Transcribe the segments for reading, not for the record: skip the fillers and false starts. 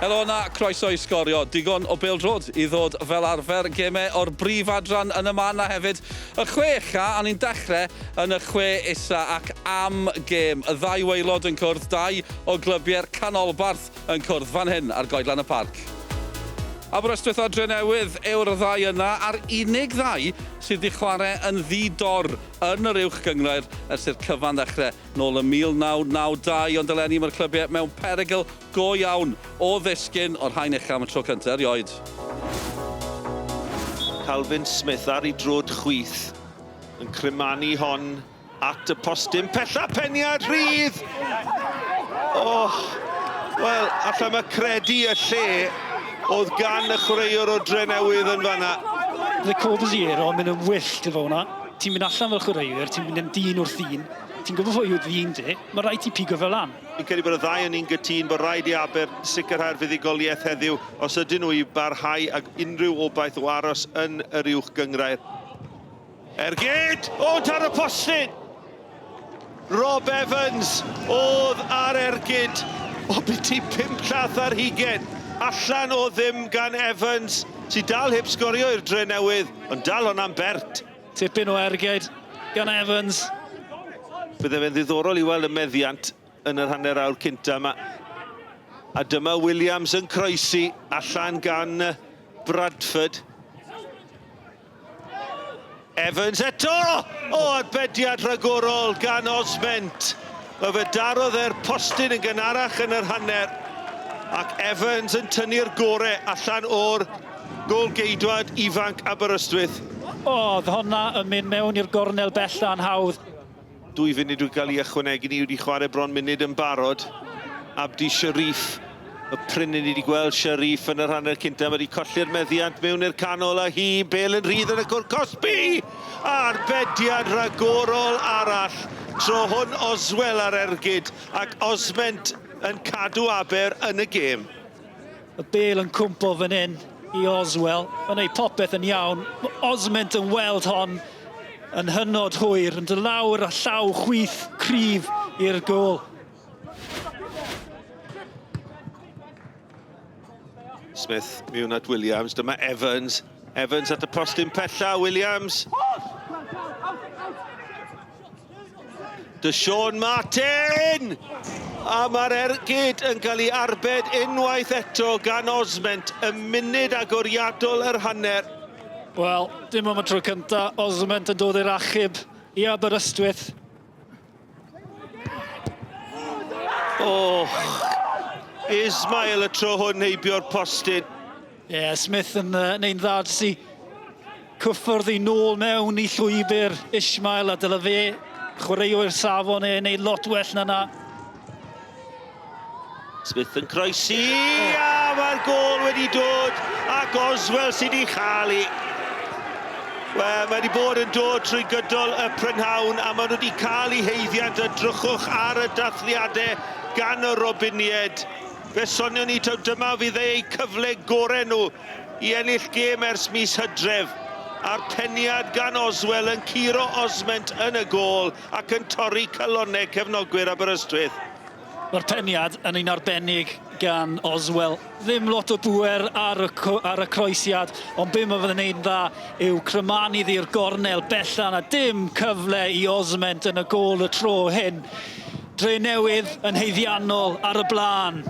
Helo yna, croeso i Sgorio. Digon o bêl-droed i ddod fel arfer, gemau o'r brif adran yn y man a hefyd y chwech a, a ni'n dechrau yn y chwe isa ac am gêm. Y ddau waelod yn cwrdd, dau o glybiau'r canolbarth yn cwrdd fan hyn ar Goedlan y Parc. Aberystwyth a Drenewydd yw'r ddau yna, a'r unig ddau sydd wedi chwarae yn ddi-dor yn yr Uwch Gynghrair ers i'r cyfan ddechrau nôl ym 1992, ond eleni mae'r clybiau mewn perygl go iawn o ddisgyn o'r haen ucha am y tro cyntaf erioed. Calvin Smith ar ei droed chwith yn crymanu hon at y postyn pella, peniad rhydd! Oh, wel, alla ma credu y lle oedd gan y chwaraewr o Drenewydd yn fanna. Le Corbusier o'n mynd yn wyllt efo hwnna. Ti'n mynd allan fel chwaraewyr, ti'n mynd yn dyn wrth ddyn, ti'n gwybod pwy yw ddyn di, mae rhaid ti pigo fe lan. Fi'n credu bod y ddau o'n ni'n gytûn bod rhaid i Aber sicrhau'r fuddugoliaeth heddiw os ydyn nhw i barhau ag unrhyw obaith o aros yn yr uwch gynghrair. Ergyd! O, tar y postyn! Rob Evans oedd ar ergyd o biti 5 llath ar hugen. Allan o ddim gan Evans, sydd dal heb sgorio i'r Drenewydd, ond dal honna'n bert. Tipyn o ergyd gan Evans. Bydde fe'n ddiddorol i weld y meddiant yn yr hanner awr cynta yma. A dyma Williams yn croesi allan gan Bradford. Evans eto! O, arbediad rhagorol gan Osment. Mae fe darodd e'r postyn yn gynharach yn yr hanner. Ac Evans yn tynnu'r gore allan o'r gôl-geidwad ifanc Aberystwyth. Oedd honna yn mynd mewn i'r gornel bella yn hawdd. Dwy funud wedi cael ei ychwanegu, ni wedi chwarae bron munud yn barod. Abdi Sharif, y prin ni wedi gweld Sharif yn yr hanner cynta, mae wedi colli'r meddiant mewn i'r canol a hi, bel yn rhydd yn y cwr cosbi! Arbediad rhagorol arall, tro hwn Oswell ar ergyd ac Osment yn cadw Aber yn y gêm. Y bel yn cwmpo fan hyn i Oswell. Mae'n gwneud popeth yn iawn. Mae Osment yn weld hon yn hynod hwyr, yn dod lawr a llaw chwith cryf i'r gôl. Smith mewn at Williams, dyma Evans. Evans at y postyn pella, Williams. De Sean Martin! A mae'r ergyd yn cael ei arbed unwaith eto gan Osment ym munud agoriadol yr hanner. Wel, dim am y tro cynta, Osment yn dod i'r achub i Aberystwyth. Oh, Ismail y tro hwn heibio'r postyn. Ie, yeah, Smith yn uh, neu'n dda jyst i cyffwrdd i nôl mewn i llwybr Ishmael a dyle fe chwaraewr safon e neu lot well na na. Smith yn croesi a mae'r gôl wedi dod ac Oswell sydd wedi chael i. Wel, mae wedi bod yn dod trwy gydol y prynhawn a maen nhw wedi cael eu haeddiant a drychwch ar y dathliadau gan y Robiniaid. Fe sonion ni taw dyma fydd eu cyfle gore nhw i ennill gêm ers mis Hydref, a'r peniad gan Oswell yn curo Osment yn y gôl ac yn torri calonnau cefnogwyr Aberystwyth. Mae'r peniad yn un arbennig gan Oswell. Ddim lot o bŵer ar y, ar y croesiad, ond be mae fe'n neud yn dda yw crymanu ddi'r gornel bellan a dim cyfle i Osment yn y gôl y tro hyn. Drenewydd yn haeddiannol ar y blaen.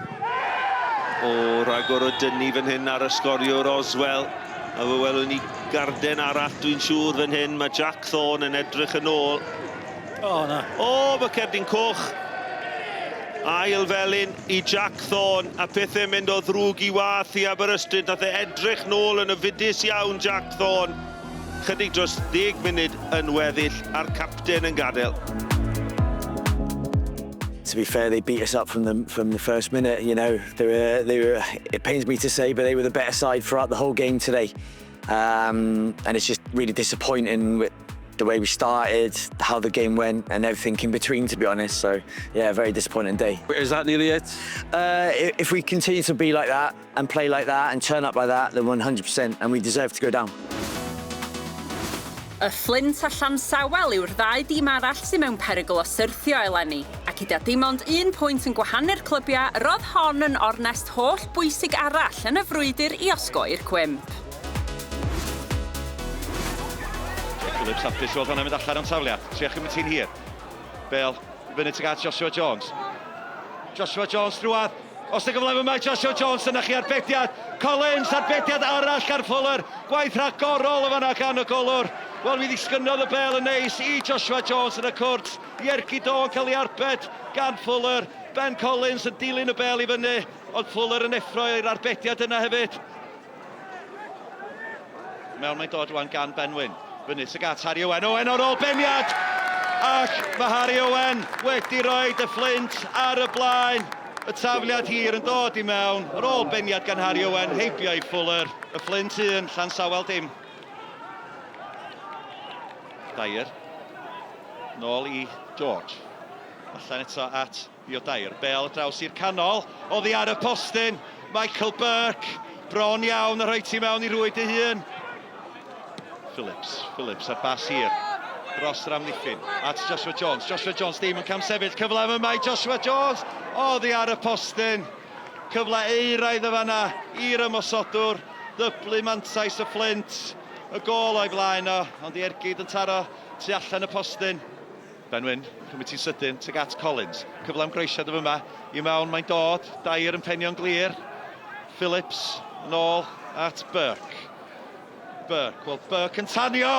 O, rhagor o dynnu fan hyn ar y sgoriwr Oswell. A fe welwn ni garden arall dwi'n siŵr fan hyn. Mae Jack Thorne yn edrych yn ôl. O, na. O, mae cerdyn coch. Ail felyn i Jack Thorne. A pethau'n mynd o ddrwg i wath i Aberystwyth. Nath e edrych nôl yn ofidus iawn, Jack Thorne. Chydig dros ddeg munud yn weddill a'r capten yn gadael. To be fair, they beat us up from the from the first minute. You know, they were they were. It pains me to say, but they were the better side throughout the whole game today. Um, and it's just really disappointing with the way we started, how the game went, and everything in between, to be honest. So, yeah, very disappointing day. Is that nearly it? Uh, if we continue to be like that and play like that and turn up like that, then 100%, and we deserve to go down. Y Fflint a Llansawel yw'r ddau dîm arall sydd mewn perygl o syrthio eleni, A gyda dim ond un pwynt yn gwahanu'r clybiau, roedd hon yn ornest holl bwysig arall yn y frwydr i osgoi'r cwymp. Jake Phillips hapus weld hwnna'n mynd allan am tafliad. Trio chymryd hi'n hir. Bale, fyny tuag at Joshua Jones. Joshua Jones drwadd. Os y gyfle yma, Joshua Jones, yna chi arbediad. Collins, arbediad arall gan Fuller. Gwaith rhagorol o fanna gan y golwr. Wel, mi ddisgynnodd y bel yn neis i Joshua Jones yn y cwrt. I ergyd o'n cael ei arbed gan Fuller. Ben Collins yn dilyn y bel i fyny, ond Fuller yn effro i'r arbediad yna hefyd. Mewn mae'n dod rwan gan Ben Wyn. Fyny tuag at Harry Owen. Owen o'r ôl beniad! Ac mae Harry Owen wedi rhoi y Fflint ar y blaen. Y tafliad hir yn dod i mewn. Yr ôl beniad gan Harry Owen, heibio i Fuller. Y Fflint 1, Llansawel dim. Dyer. Nôl i George. Allan eto at Theo Dyer. Bel draws i'r canol. Oddi ar y postyn. Michael Burke. Bron iawn a rhoi ti mewn i rwyd ei hun. Phillips. Phillips ar bas hir. Dros yr amddiffyn. At Joshua Jones. Joshua Jones ddim yn camsefyll. Cyfle am yma i Joshua Jones. Oddi ar y postyn. Cyfle euraidd y fanna i'r ymosodwr. Ddyblu mantais y Fflint. Y gôl o'i flaen o, ond i ergyd yn taro tu allan y postyn. Ben Wyn, cymryd ti'n sydyn, tuag at Collins. Cyfle am groesiad o fyma. I mewn mae'n dod, Dyer yn penio'n glir. Phillips yn ôl at Burke. Burke, wel Burke yn tanio!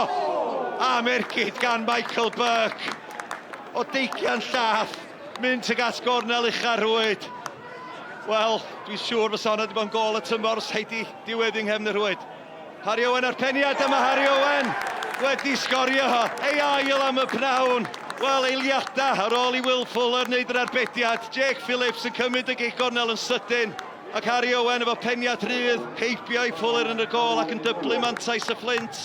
Am ergyd gan Michael Burke. O deigian llath, mynd tuag at gornel ucha'r rhwyd. Wel, dwi'n siŵr fysa hwnna wedi bod yn gôl y tymor os rhaid i diwedd yng nghefn y rhwyd. Harry Owen a'r peniad, a mae Harry Owen wedi sgorio ei ail am y pnawn. Wel, eiliadau ar ôl i Will Fuller wneud yr arbediad. Jake Phillips yn cymryd y gic gornel yn sydyn, ac Harry Owen efo peniad rhydd, heibio i Fuller yn y gôl ac yn dyblu mantais y Fflint.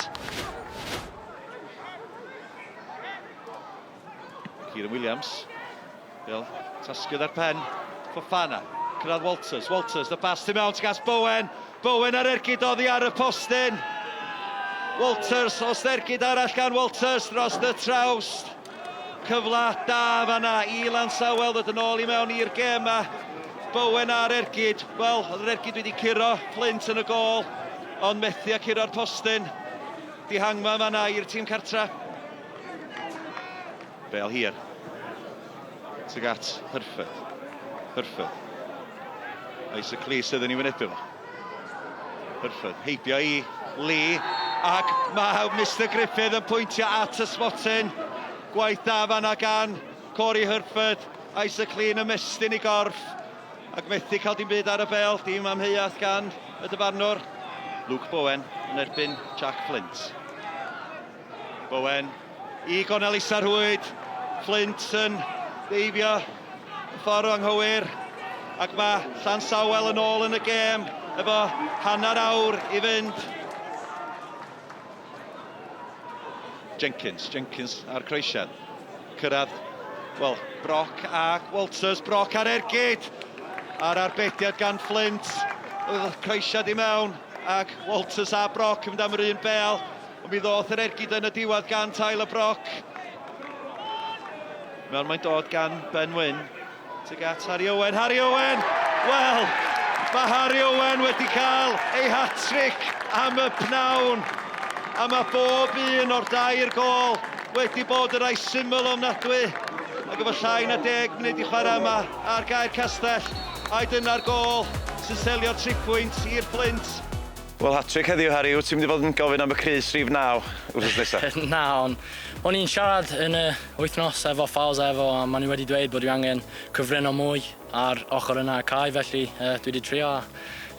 Kieran Williams. Bel, tasgiodd ar pen. Fofana. Cyrraedd Walters. Walters, the pass to mewn tuag at Bowen. Bowen ar ergyd oddi ar y postyn. Walters, os ergyd arall gan Walters dros y trawst. Cyfle da fanna i Lansawel ddod yn ôl i mewn i'r gêm a Bowen ar ergyd. Wel, oedd yr ergyd wedi curo Flint yn y gôl, ond methu a curo'r postyn. Dihangfa fanna i'r tîm cartra. Bel hir. Tuag at Hurford. Hurford. Isaac Lee sydd yn ei wynebu fo. Hurford. Heibio i Lee. Ac mae Mr Griffith yn pwyntio at y smotyn. Gwaith da fanna gan Corey Hurford. Isaac Lee yn ymestyn i gorff. Ac methu cael dim byd ar y bel. Dim amheuaeth gan y dyfarnwr. Luke Bowen yn erbyn Jack Flint. Bowen i gornel isa'r rhwyd. Flint yn deifio y ffordd anghywir. Ac mae Llansawel yn ôl yn y gêm efo hanner awr i fynd. Jenkins, Jenkins a'r croesiad. Cyrraedd, wel, Brock a Walters, Brock ar ergyd. A'r arbediad gan Flint. Oedd croesiad i mewn ac Walters a Brock yn mynd am yr un bel. Ond mi ddoth yr ergyd yn y diwedd gan Tyler Brock. Mewn mae'n dod gan Ben Wyn. Tuag at Harry Owen. Harry Owen! Wel, mae Harry Owen wedi cael ei hat-trick am y pnawn. A mae bob un o'r dair gôl wedi bod yn rhai syml ofnadwy. Ac efo llai na 10 munud i chwarae yma ar Gaer Castell. Ai dyna'r gôl sy'n selio'r triphwynt i'r Fflint. Wel, hat-trick heddiw, Harry. Wyt ti'n mynd i fod yn gofyn am y crys rhif 9 wythnos nesaf? Na, ond o'n i'n siarad yn y wythnos efo Fowles efo, a maen nhw wedi dweud bod dwi angen cyfrino mwy ar ochr yna y cae, felly uh, dwi wedi trio a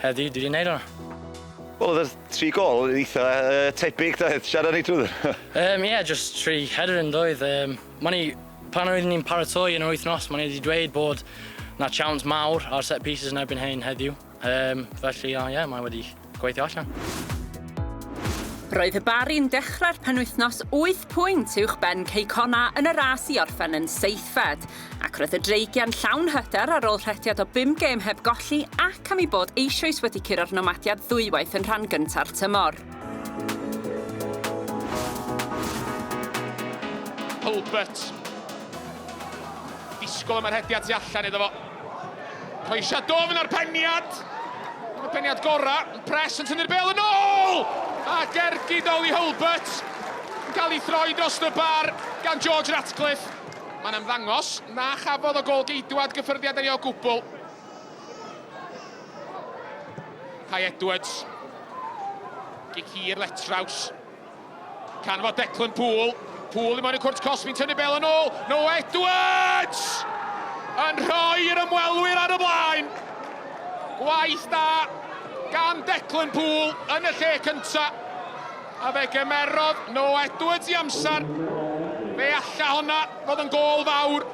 heddiw dwi wedi gwneud hwnna. Wel, oedd y tri gol yn eitha uh, tebyg, doedd? Siarad ni trwy Ie, um, yeah, just tri header yn doedd. Um, ma'n i, pan oeddwn ni'n paratoi yn yr wythnos, maen i wedi dweud bod na chance mawr ar set pieces yn erbyn hyn heddiw. Felly, ie, yeah, mae wedi gweithio allan. Roedd y Barri'n dechrau'r penwythnos 8 pwynt uwch ben Cei Connah yn y ras i orffen yn seithfed, ac roedd y Dreigiau'n llawn hyder ar ôl rhediad o bum gêm heb golli ac am eu bod eisoes wedi curo'r Nomadiad ddwywaith yn rhan gynta'r tymor. Hulbert. disgwyl am yr hediad tu allan iddo fo. Croesiad dofn a'r peniad! Y peniad gorau, Press yn tynnu'r bel yn ôl! A gergyd Ollie Hulbert yn cael ei throi dros y bar gan George Ratcliffe. Mae'n ymddangos na chafodd y gol geidwad gyffyrddiad â ni o gwbl. Kai Edwards. Gic hir Letraws. Canfod Declan Poole. Poole i mewn i cwrt cosbi, tynnu bel yn ôl. No Edwards! Yn rhoi i'r ymwelwyr ar y blaen. Gwaith da gan Declan Poole yn y lle cynta. A fe gymerodd No Edwards i amser. Fe alla honna fod yn gôl fawr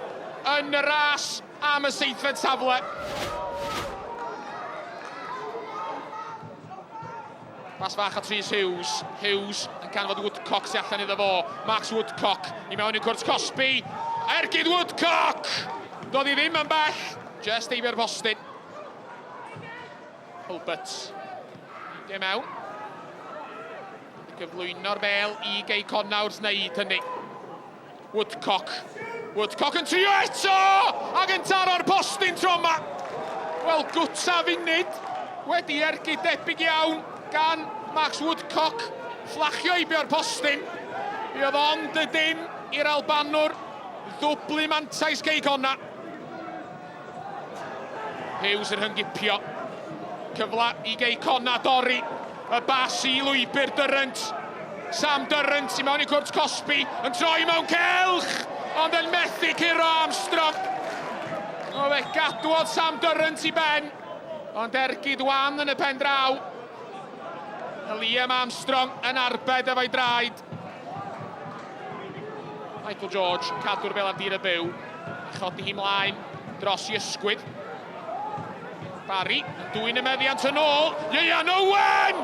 yn y ras am y seithfed safle. Pas fach at Rhys Hughes. Hughes yn canfod Woodcock sy'n allan iddo fo. Max Woodcock i mewn i cwrt cosbi. Ergyd Woodcock! Doedd hi ddim yn bell. Just eibio'r postyn. Hulbert. Neidio mewn. Gyflwyno'r bel i Gei Connah wrth wneud hynny. Woodcock. Woodcock yn trio eto! Ac yn taro'r postyn tro yma. Wel, gwta funud wedi ergyd debyg iawn gan Max Woodcock. Fflachio heibio'r postyn. Mi oedd ond y dim i'r Albanwr ddwblu mantais Cei Connah. Hughes yn rhyngipio. Cyfle i Gei Connah dorri y bas i lwybr Durrant. Sam Durrant i mewn i cwrt cosbi, yn troi mewn celch, ond yn methu curo Armstrong. O, fe gadwodd Sam Durrant i ben, ond ergyd wan yn y pen draw. Liam Armstrong yn arbed efo'i draed. Michael George yn cadw'r bel ar dir y byw. A chodi hi mlaen dros i ysgwydd. Barry yn dwyn y meddiant yn ôl. Ieuan Owen!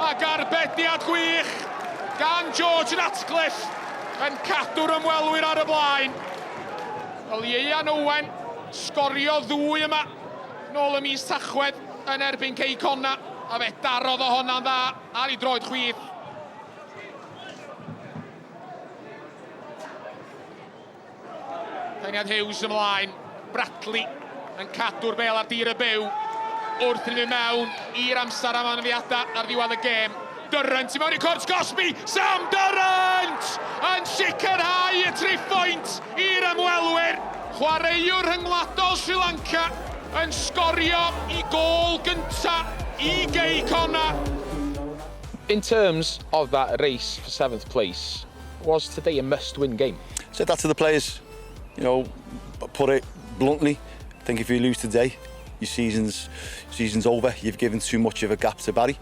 Ac arbediad gwych gan George Ratcliffe yn cadw'r ymwelwyr ar y blaen. Wel, Ieuan Owen sgorio ddwy yma nôl y mis Tachwedd yn erbyn Cei Connah, a fe darodd o honna'n dda ar ei droed chwith. Peniad Hughes ymlaen, Bradley yn cadw'r bel ar dir y byw wrth i ni mewn i'r amser am anafiadau ar ddiwedd y gêm. Durrant i mewn i cwrt cosbi, Sam Durrant yn sicrhau y triphwynt i'r ymwelwyr. Chwaraewr rhyngwladol Sri Lanka yn sgorio i gôl gynta i Gei Connah. In terms of that race for seventh place, was today a must-win game? Said that to the players, you know, put it bluntly. I think if you lose today, your season's, season's over. You've given too much of a gap to Barry.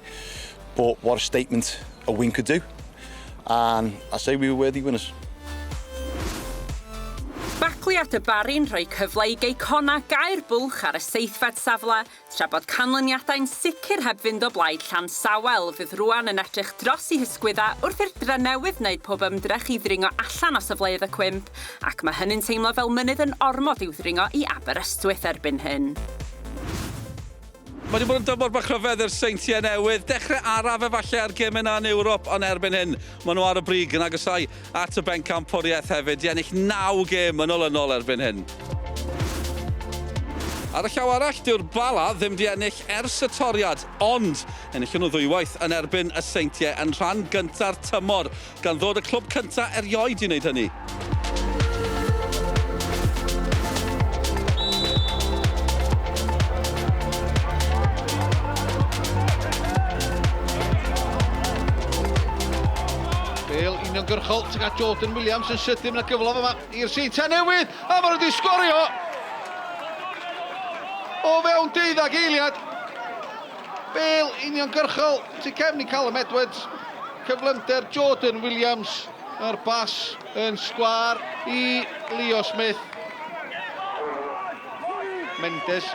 But what a statement a win could do. And I say we were worthy winners. Bacliad y Barri'n rhoi cyfle i Gei Connah gau'r bwlch ar y seithfed safle, tra bod canlyniadau'n sicr heb fynd o blaid Llansawel, fydd rŵan yn edrych dros i hysgwydda wrth i'r Drenewydd wneud pob ymdrech i ddringo allan o safleoedd y cwymp, ac mae hynny'n teimlo fel mynydd yn ormod i'w ddringo i Aberystwyth erbyn hyn. Mae wedi bod yn dymor bach rhyfedd i'r Seintiau Newydd. Dechrau araf efallai ar gemau yna yn Ewrop, ond erbyn hyn, maen nhw ar y brig yn agosau at y bencampwriaeth hefyd, i ennill naw gêm yn olynol erbyn hyn. Ar y llaw arall, dyw'r Bala ddim di ennill ers y toriad, ond enillon nhw ddwywaith yn erbyn y Seintiau yn rhan gynta'r tymor, gan ddod y clwb cyntaf erioed i wneud hynny. Bale uniongyrchol tuag at Jordan Williams yn sydyn, mae'n gyfle yma i'r Seintiau Newydd, a maen nhw wedi sgorio o fewn deuddag eiliad. Bale uniongyrchol tu cefn i Callum Edwards, cyflymder Jordan Williams a'r bas yn sgwâr i Leo Smith. Mendes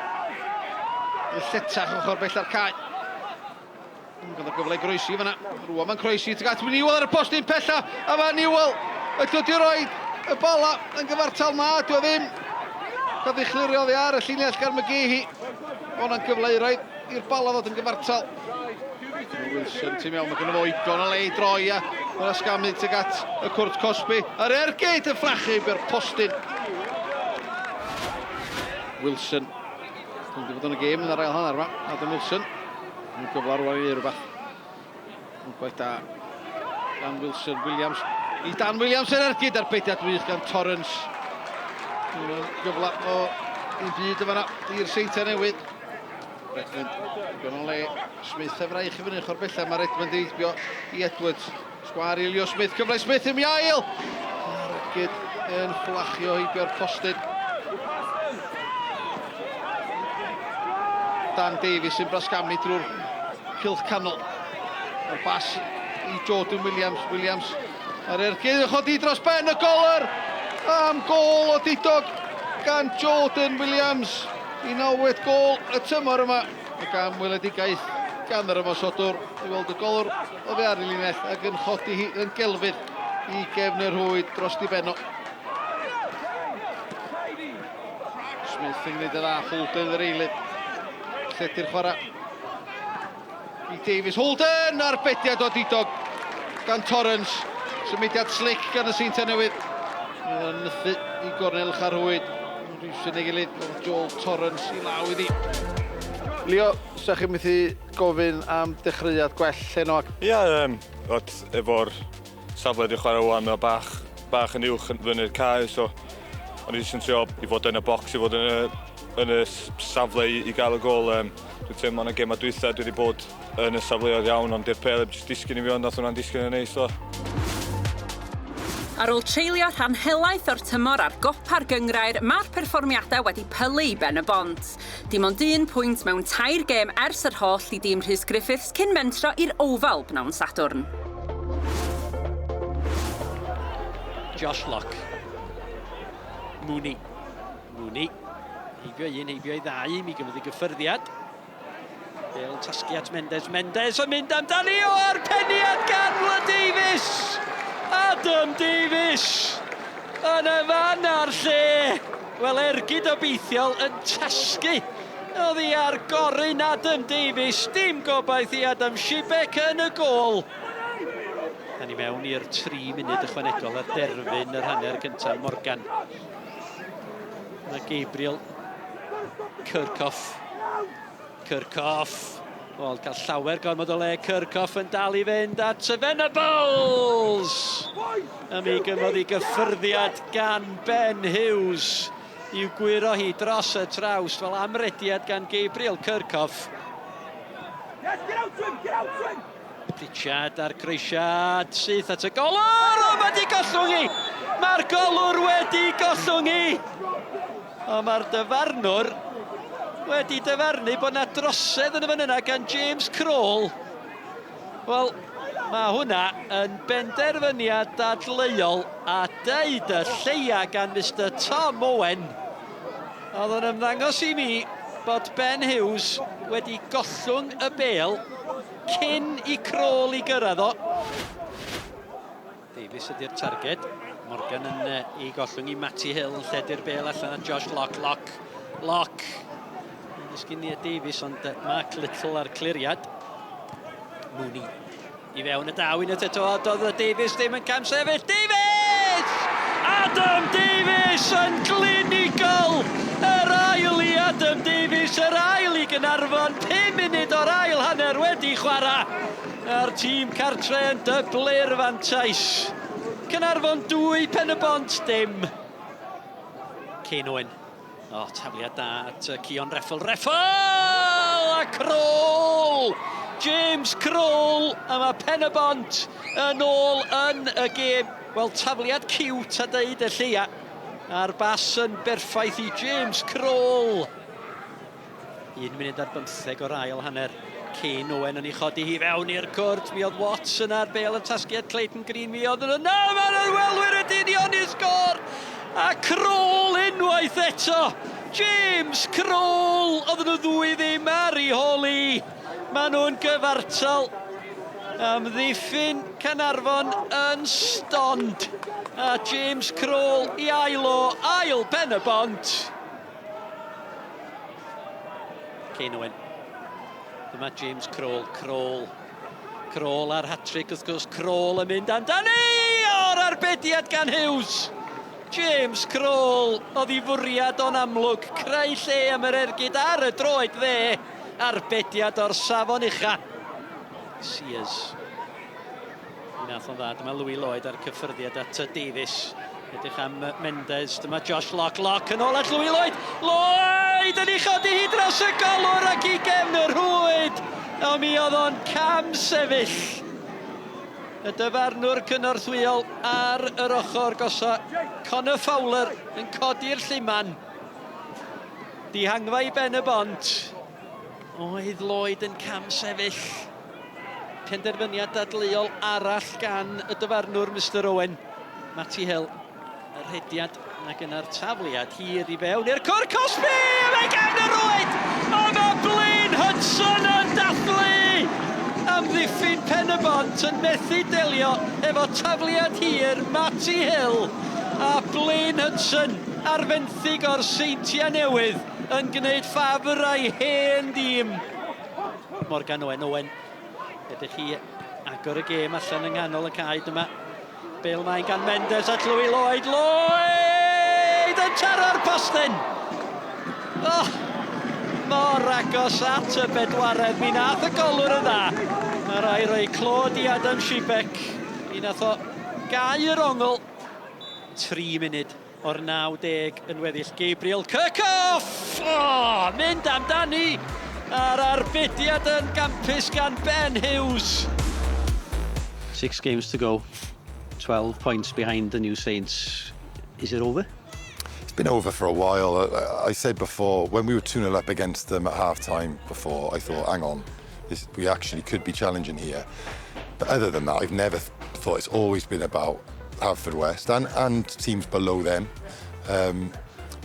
yn lletach ochr bella'r cae. Gyda gyfle i groesi fyna. Rwan mae'n croesi tuag at Newell ar y postyn pella, a mae Newell yn dod i roi y bala yn gyfartal na, dwi o ddim. Cael ei chlirio oddi ar y llinell gan McGeehee. Hwnna'n gyfle i roi i'r bala ddod yn gyfartal. Wilson tu mewn, mae gynno fo igon o le i droi a mae'n ysgamu tuag at y cwrt cosbi. Yr ergyd yn fflachu i'r postyn. Wilson. Dwi'n wedi bod yn y gêm yn yr ail hanner yma. Adam Wilson. Yn gyfle rwan i wneud rhywbeth. Yn gwaith da gan Wilson Williams. I Dan Williams yn ergyd ar bediad wych gan Torrance. Gyfle o un byd yma i'r Seintiau Newydd. Redmond, digon o le. Smith efraich i fyny ochr bella. Mae Redmond i heibio i Edwards. Sgwar i Leo Smith, cyfle i Smith i'm ail! A'r ergyd yn fflachio heibio'r postyn. Dan Davies yn brasgamu drwy'r cylch canol. Mae'r bas i Jordan Williams. Williams ar ergyd yn chodi dros ben y goler am gôl o didog gan Jordan Williams i nawfed gôl y tymor yma ac am weledigaeth gan yr ymosodwr i weld y golwr oddi ar y linell ac yn chodi hi yn gelfydd i gefn y rhwyd dros di benno. Smith yn gwneud y dda, Holden yr eilydd. Lledu'r chwarae i Davies. Holden! Arbediad o didog gan Torrance. Symudiad slic gan y Seintiau Newydd. Mae'n nythu i gornel ucha'r rhwyd. Rhywsyn ei gilydd, Joel Torrance i law iddi. Leo, sa chi'n methu gofyn am dechreuad gwell heno? Ia, um, ot, efo'r safle dwi'n chwarae wan, mae bach, bach yn uwch yn fyny'r cae, so o'n i jyst yn trio i fod yn y bocs, i fod yn y, yn y safle i, i gael y gol. Um, dwi'n teimlo yn y gema dwytha, dwi wedi bod yn y safleoedd iawn, ond di'r pêl heb jyst disgyn i fi, ond nath hwnna'n disgyn yn neis. So. Ar ôl treulio rhan helaeth o'r tymor ar gopa'r gynghrair, mae'r perfformiadau wedi pylu i Ben y Bont. Dim ond un pwynt mewn tair gêm ers yr hollt i dîm Rhys Griffiths cyn mentro i'r Oval bnawn Sadwrn. Josh Locke. Mooney. Mooney. Heibio un, heibio i ddau, mi gymryd i gyffyrddiad. Bale yn tasgu at Mendes. Mendes yn mynd amdani o a'r peniad gan Will Davies! Adam Davies! Yn y fan a'r lle! Wel, ergyd obeithiol yn tasgu oddi ar gorun Adam Davies. Dim gobaith i Adam Shibek yn y gôl. Da ni mewn i'r 3 munud ychwanegol ar derfyn yr hanner cyntaf. Morgan. Mae Gabriel Kirchhoff. Kirchhoff. Wel, cael llawer gormod o le. Kirchhoff yn dal i fynd at y Venables! A mi gymodd i gyffyrddiad gan Ben Hughes i'w gwyro hi dros y trawst fel amrediad gan Gabriel Kirchhoff. Yes, get out to him, get out to him! Pritchard a'r croesiad syth at y golwr! O, mae di gollwng i! Mae'r golwr wedi gollwng i! Ond mae'r dyfarnwr wedi dyfarnu bod yna drosedd yn y fan yna gan James Kroll. Wel, mae hwnna yn benderfyniad dadleuol a deud y lleia gan Mr Tom Owen. Oedd yn ymddangos i mi bod Ben Hughes wedi gollwng y bêl cyn i Kroll i gyrraedd o. Davies ydy'r targed. Morgan yn uh, ei gollwng i Matty Hill yn lledu'r bel allan at Josh Locke. Locke. Locke. Yn ddisgyn i Davies, ond Mark Little ar cliriad. Mooney. I fewn y daw unwaith eto, doedd y Davies ddim yn camsefyll. Davies! Adam Davies yn glinigol! Yr ail i Adam Davies, yr ail i Gynarfon, 5 munud o'r ail hanner wedi chwarae. A'r tîm cartre yn dyblu'r fantais. Caernarfon 2, Pen-y-bont dim. Kane Owen. O, oh, tafliad da at Cion Reffel. Reffel! A Kroll! James Kroll! A mae Pen-y-bont yn ôl yn y gêm. Wel, tafliad cute a deud y lleia. A'r bas yn berffaith i James Kroll. Un munud ar bymtheg o'r ail hanner. Kane Owen yn ei chodi hi fewn i'r cwrt. Mi oedd Watts yna ar bêl yn tasgiad Clayton Green. Mi oedd yna. Mae'r ymwelwyr wedi unioni'r sgôr. A Kroll unwaith eto. James Kroll. Oedden nhw ddwy ddim ar ei hôl hi. Maen nhw'n gyfartal. Amddiffyn Caernarfon yn stond. A James Kroll i ail o ail pen y bont. Kane Owen. Dyma James Kroll. Kroll. Kroll ar hat-trick wrth gwrs. Kroll yn mynd amdani! O'r arbediad gan Hughes! James Crole, oedd ei fwriad o'n amlwg, creu lle am yr ergyd ar y droed dde, arbediad o'r safon ucha. Sears. Mi nath o'n dda, dyma Louis Lloyd a'r cyffyrddiad at Davies. Edrych am Mendes, dyma Josh Locke, Locke yn ôl at Louis Lloyd. Lloyd yn ei chodi hi dros y golwr ac i gefn y rhwyd. Ond mi oedd o'n cam sefyll. Y dyfarnwr cynorthwyol ar yr ochr gosa, Connor Fowler yn codi'r lluman. Dihangfa i ben y bont. Oedd Lloyd yn cam sefyll. Penderfyniad dadleuol arall gan y dyfarnwr Mister Owen. Matty Hill, y rhediad ac yna'r tafliad hir i fewn i'r cwr cosbi! A mae gan y rwyd! A mae Blaine Hudson yn dathlu! Amddiffyn Pen y Bont yn methu delio efo tafliad hir Matty Hill a Blaine Hudson ar fenthyg o'r Seintiau Newydd yn gwneud ffafr â'i hen dîm. Morgan Owen, Owen, ydych chi agor y gêm allan yng nghanol y cae, dyma Bale mae'n gan Mendes at Louis Lloyd, Lloyd yn taro'r postyn! Oh, mor agos at y bedwaredd, mi nath y golwr yn dda. Mae rai roi clod i Adam Shibek, mi nath o gau yr ongl. 3 munud o'r 90 yn weddill. Gabriel Kirchhoff! Oh, mynd amdani! A'r arbediad yn gampus gan Ben Hughes. Six games to go, 12 points behind the New Saints. Is it over? It's been over for a while. I said before, when we were 2-0 up against them at half-time before, I thought, hang on, this, we actually could be challenging here. But other than that, I've never thought it's always been about Haverfordwest and, and teams below them. Um,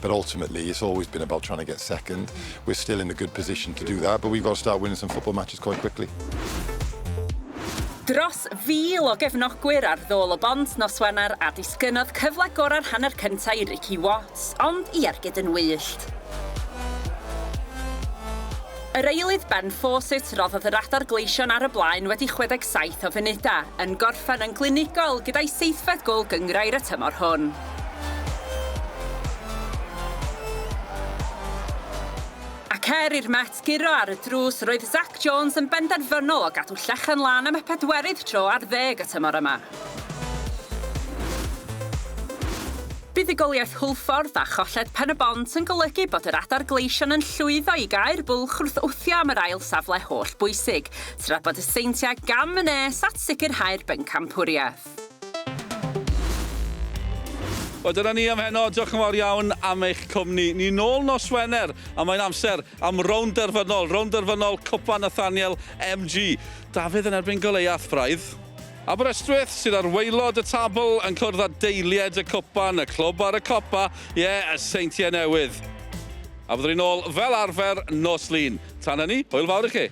but ultimately, it's always been about trying to get second. We're still in a good position to do that, but we've got to start winning some football matches quite quickly. Dros fil o gefnogwyr ar ddôl y bont nos Wener a disgynnodd cyfle gorau'r hanner cyntaf i Ricky Watts, ond i ergyd yn wyllt. Yr eilydd Ben Fawcett roddodd yr adar gleision ar y blaen wedi 67 o funudau, yn gorffen yn glinigol gyda'i seithfed gôl gynghrair y tymor hwn. Ac er i'r Met guro ar y drws, roedd Zac Jones yn benderfynol o gadw llechen lân am y pedwerydd tro ar ddeg y tymor yma. Buddugoliaeth Hwlffordd a cholled Pen-y-bont yn golygu bod yr Adar Gleision yn llwyddo i gau'r bwlch wrth wthio am yr ail safle holl bwysig, tra bod y Seintiau gam yn nes at sicrhau'r bencampwriaeth. Wel, dyna ni am heno. Diolch yn fawr iawn am eich cwmni. Ni nôl nos Wener, a mae'n amser am rownd derfynol, rownd derfynol Cwpan Nathaniel MG. Dafydd yn erbyn Goleiath, braidd. Aberystwyth sydd ar waelod y tabl yn cwrdd â deiliaid y cwpan, y clwb ar y copa, ie, y Seintiau Newydd. A fyddwn ni'n ôl fel arfer nos Lun. Tan hynny, hwyl fawr i chi.